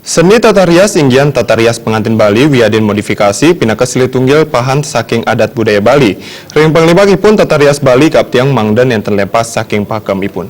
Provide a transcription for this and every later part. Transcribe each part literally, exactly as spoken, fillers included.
Seni tata rias inggian tata rias pengantin Bali wiadin modifikasi pinaka silih tunggil pahan saking adat budaya Bali. Ring panglimbakipun tata rias Bali kaaptiang mangda nenten lepas saking pakemipun.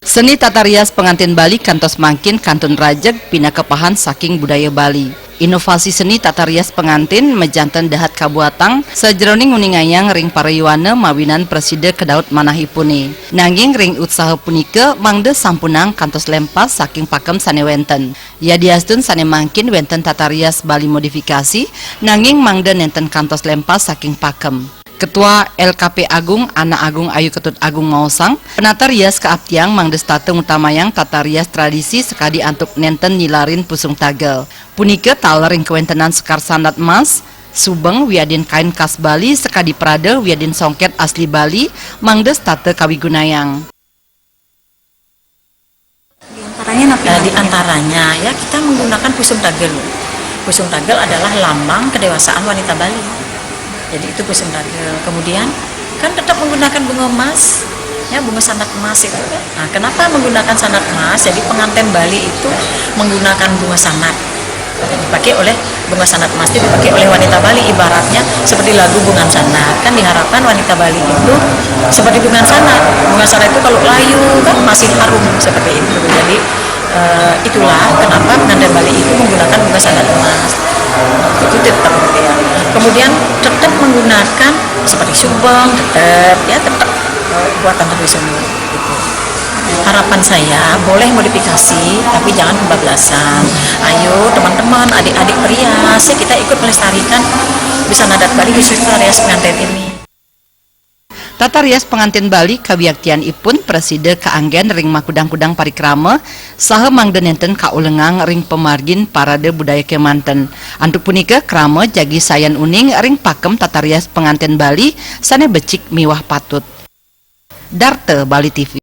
Seni tata rias pengantin Bali kantos mangkin kantun rajeg pinaka pahan saking budaya Bali. Inovasi seni tata rias pengantin majanten dahat kabuatang sajeroning nguningayang ring para yuana mawinan prasida kadaut manahipune. Nanging ring utsaha punika mangda sampunang kantos lempas saking pakem sane wenten. Yadiastun sane mangkin wenten tata rias Bali modifikasi, nanging mangda nenten kantos lempas saking pakem. Ketua L K P Agung, Anak Agung Ayu Ketut Agung maosang, penata rias kaaptiang mangda setata ngutamayang tata rias tradisi sakadi antuk nenten nyilarin pusung tagel. Punika taler ring kawentenan sekar sandat mas, subeng wiadin kain khas Bali sakadi prada wiadin songket asli Bali mangda setata kawigunayang. Di antaranya apa? Nah, di antaranya ya kita menggunakan pusung tagel. Pusung tagel adalah lambang kedewasaan wanita Bali. Jadi itu pusung tagel. Kemudian kan tetap menggunakan bunga emas, ya bunga sandat emas itu kan. Nah, kenapa menggunakan sandat emas? Jadi pengantin Bali itu menggunakan bunga sandat. Dipakai oleh bunga sandat emas itu dipakai oleh wanita Bali, ibaratnya seperti lagu Bungan Sandat. Kan diharapkan wanita Bali itu seperti bungan sandat. Bungan sandat itu kalau layu kan masih harum seperti itu. Jadi eh, itulah kenapa pengantin Bali itu menggunakan bunga sandat emas. Itu tetap gitu ya. Kemudian tetap menggunakan seperti subeng, tetap ya tetap eh, buatan tradisional gitu. Harapan saya boleh modifikasi, tapi jangan kebablasan. Ayo teman-teman, adik-adik perias, ya kita ikut melestarikan busana adat Bali khususnya rias pengantin ini. Tata rias pengantin Bali kawiaktianipun prasida kaanggen ring makudang-kudang parikrama saha mangda nenten kaulengang ring pamargin parade budaya kemanten. Antuk punika krama jagi sayan uning ring pakem tata rias pengantin Bali sane becik miwah patut. Darta Bali T V.